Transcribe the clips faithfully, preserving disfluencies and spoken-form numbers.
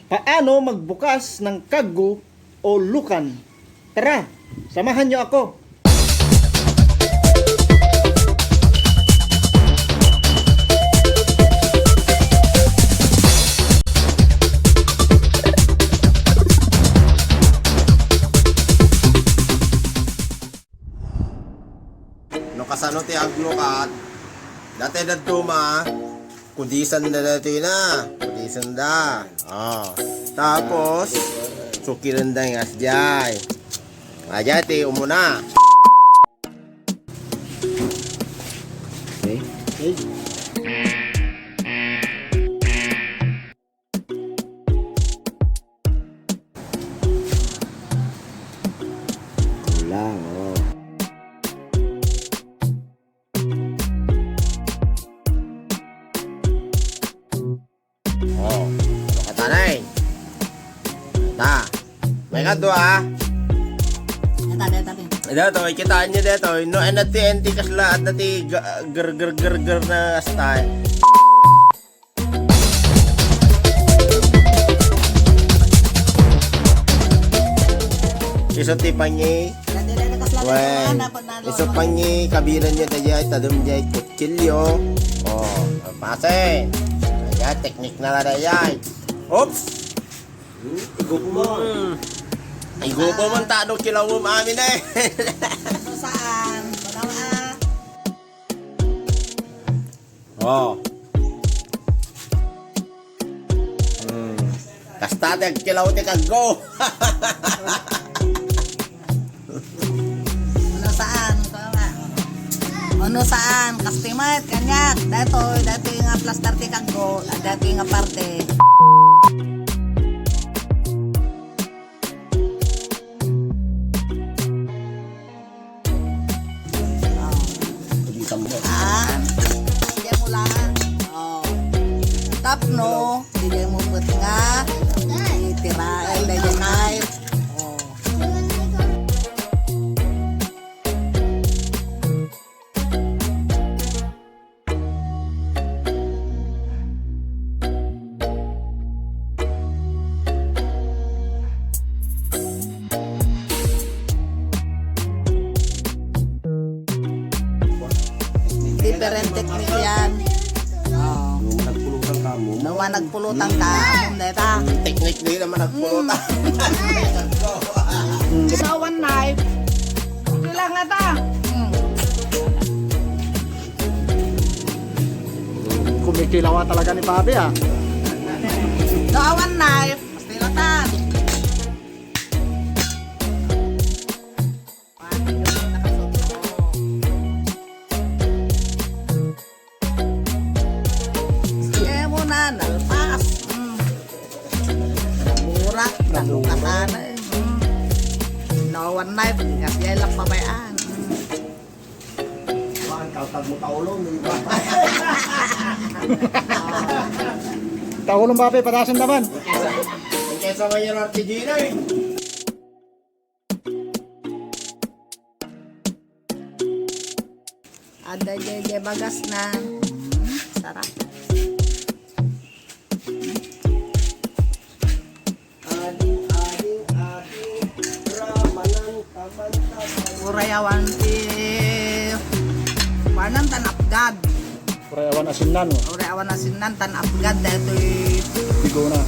Paano magbukas ng kaggo o lukan? Tara, samahan niyo ako. No kasano ti aglukat? Dati dadduma, kudisan da dati na. Kudisan da. Oh. Tapos, sukiran da nga sdiay. Aja ti umuna. Okay. Okay. Kulang, oh. Oh, ano ka, tanay? Ta. May kadua, ah. Eta, eta, eta. Detoy, kitaan niyo detoy. No, ano ti, enti kasla, at dati, ga-, ger, ger, ger, ger na style. Isu ti pangi-, Dati na nakaslatan Wen, ko, ah, dapat na isu lolo. Pangi-, kabilan niya dayay, tadem dayay, kutsilyo. Oh, pase. Ayan, teknik na la dayay. Oops! Hmm, igupo mo. Hmm. Igupo mo, tado kilawom amin eh. Ano saan? Ano, ah? Oh. Hmm. Kasta ti agkilaw ti kaggo. Ano saan? Ano saan? Customer, kaniak. Datoy, datoy nga plaster ti kaggo. Datoy nga parte. Pwede isambot. Ah, diyan mo lang. Oh. Tapno, diyan mo put nga. Itira, ay, diyan knife. Oh. Different technique yan. Oh. Nung nagpulutan ka mo. Nung nagpulutan ka, amon deta. Technique din naman nagpulutan. Sa one knife. Kailangan ta. Hmm. Kumikilawa talaga ni Papi, ah. Sa one knife. Pastilatan. Sige mo na, nalpas. Mm. Mura, nalukatan na eh. Mm. No one knife, di nga siya lang pabayaan. Mm. Kuan, kaltag mo taulong, di ba? Taulong, Papi, patasan naman. Kesa, kesa ngayon, Arte Gina eh. Ada daydiay bagas na. Mm, sarap. Adi, adi, adi, ramanan, taman, taman. Uray awan ti, panan tan apgad. Uray awan asinnan, oh. Uray awan asinnan, tan apgad, daytoy. Bigona.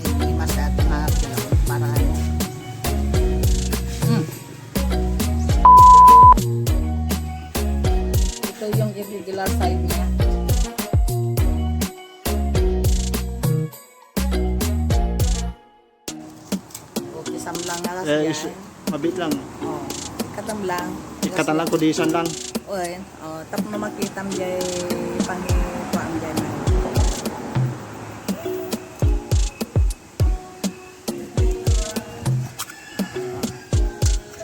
Hindi masyado mahapyaw para ano. Hmm. Ito yung irregular side niya. Okay, samlang nga lang Eh, yan. Is-, mabit lang. Oh, ikatam lang. Ikatam lang, kudisan lang. Oy, oh, tapno makitam jay pangikuan jay na.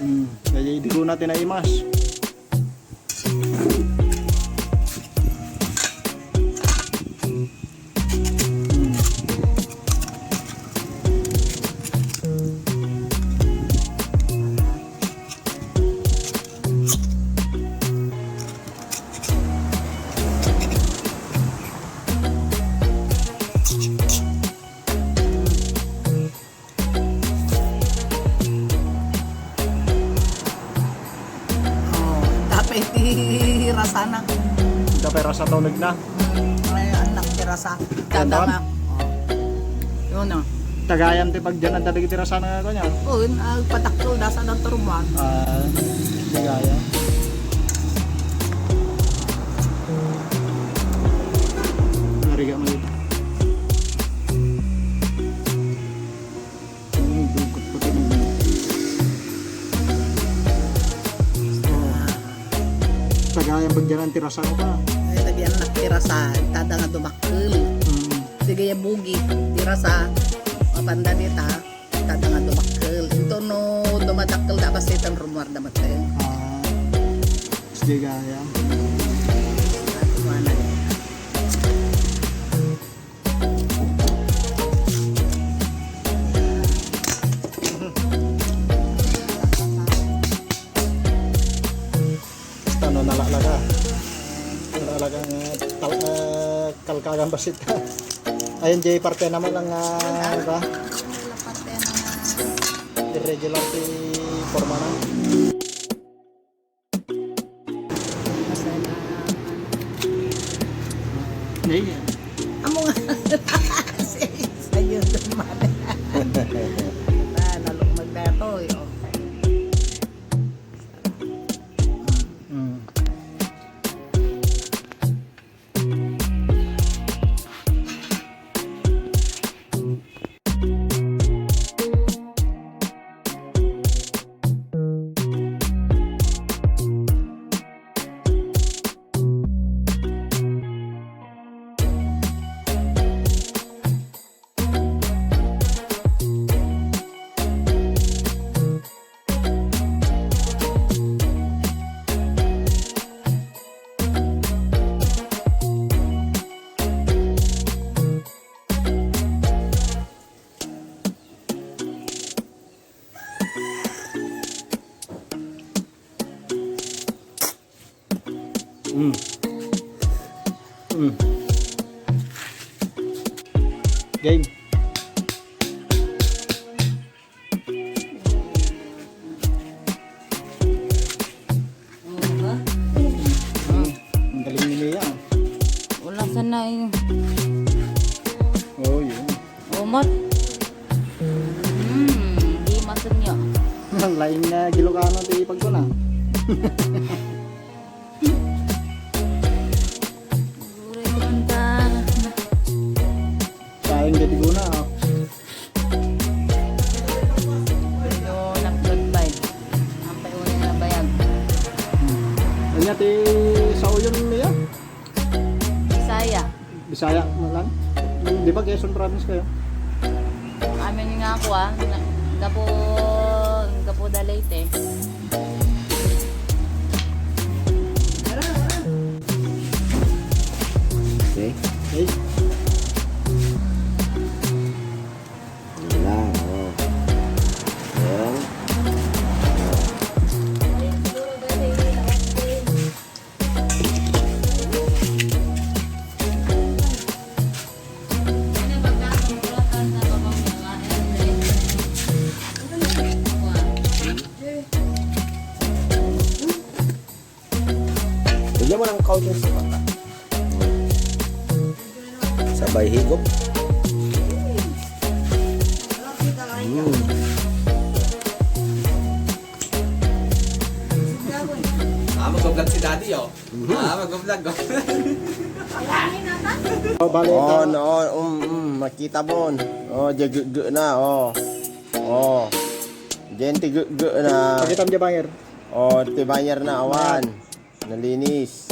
Hmm, kaya di ko natin naimas. Sana. Ita pay rasa tulog na. Hmm, ay, anak ti rasa. Tanda ka? Tama. Oh. Yun, oh. Tagayam ti pagdianan dagiti rasa nga kanya. Oo, agpatakkel da sa naturban. Ah, tagayam. Nariga mo dito. Ang dugot ko din. Tagayan pagdianan ti rasa ka. Ay, lagi anak ti rasa, tada nga dumakkel. Mm. Sige, ya bugi, ti rasa, mapanda dita, tada nga dumakkel. Into no dumadakkel da basta itan rumuar da mate. Ah, sige, gaya. Atuanan. Ano, nalalaga. Nalalaga nga tal-, ah, kalkagan basit. Ayun, jay parte naman ang, ah, ano ba? Irregular ti forma na. Masaya na. Nay, amo nga. Sayo naman. Ah, nalukmag na to, eh, oh. Mm. Mm. Mm. Game. Oo ba? Mm. Ang galing ni Mia, ah. Wala sana eh. Oo, yun. Umat. Hmm, di masunyo. Ang lain nga Ilocano ti ipagkuna. Guri ko man ta. Sayang gati guna, ah. Medyo not good vibe. Ang paiuna na bayag. Hmm. Anya ti sauyon niya? Bisaya. Bisaya man lang? Di ba Quezon Province kayo? Amin nga ako, ah, na, gapu, gapu da Leyte. Okay. Okay. Yun lang, oh. Yun. Oh. Bigyan mo ng kaunting suka. Sabay higop. Mm. Ah, mag-vlog si Daddy, oh. Mhm. Ah, mag-vlog, oh. Oh, bale, oh, ito. No, um, um, makita mo. Oh, jagege na, oh. Oh. Diyan, ti gege na. Pakita mo dyan, banger. Oh, ti banger na, awan. Ayan. Nalinis.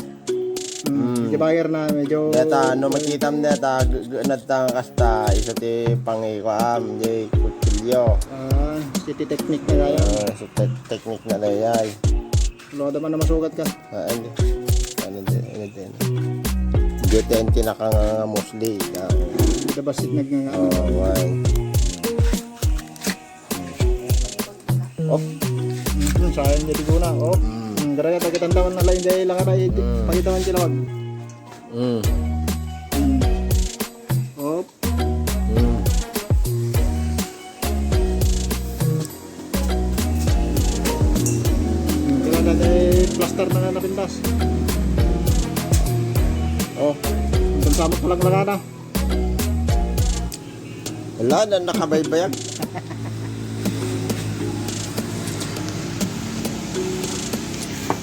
Hmm, mm. Ti banger na, medyo deta, no, makitam deta, ge-, ge-, nadta kasta, isu ti pangikuam, di kutsilyo. Ah, iti technique na yan. Ah, so te-, technique na yan. Wala naman na masugat ka. Ah, hindi. Ano din, ano din. Diyan ti nakanganga mostly. Ah. Dabasit nagnganga. Oh, why? Oh. Mm, sayang jadi guna. Oh. Mm. Mm, gara ya, pakita taman na lain dahil lang ada, eh, mm, pakita man sila, wag. Mm. Mm. Oh. Mm. Mm, kailangan ay plaster na nga napintas. Tama palanglangana. Wala na nakabaybayag.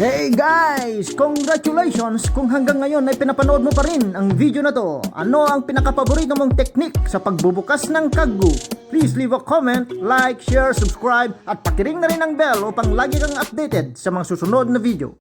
Hey guys! Congratulations kung hanggang ngayon ay pinapanood mo pa rin ang video na to. Ano ang pinakapaborito mong teknik sa pagbubukas ng kaggu? Please leave a comment, like, share, subscribe, at pakiring na rin ang bell upang lagi kang updated sa mga susunod na video.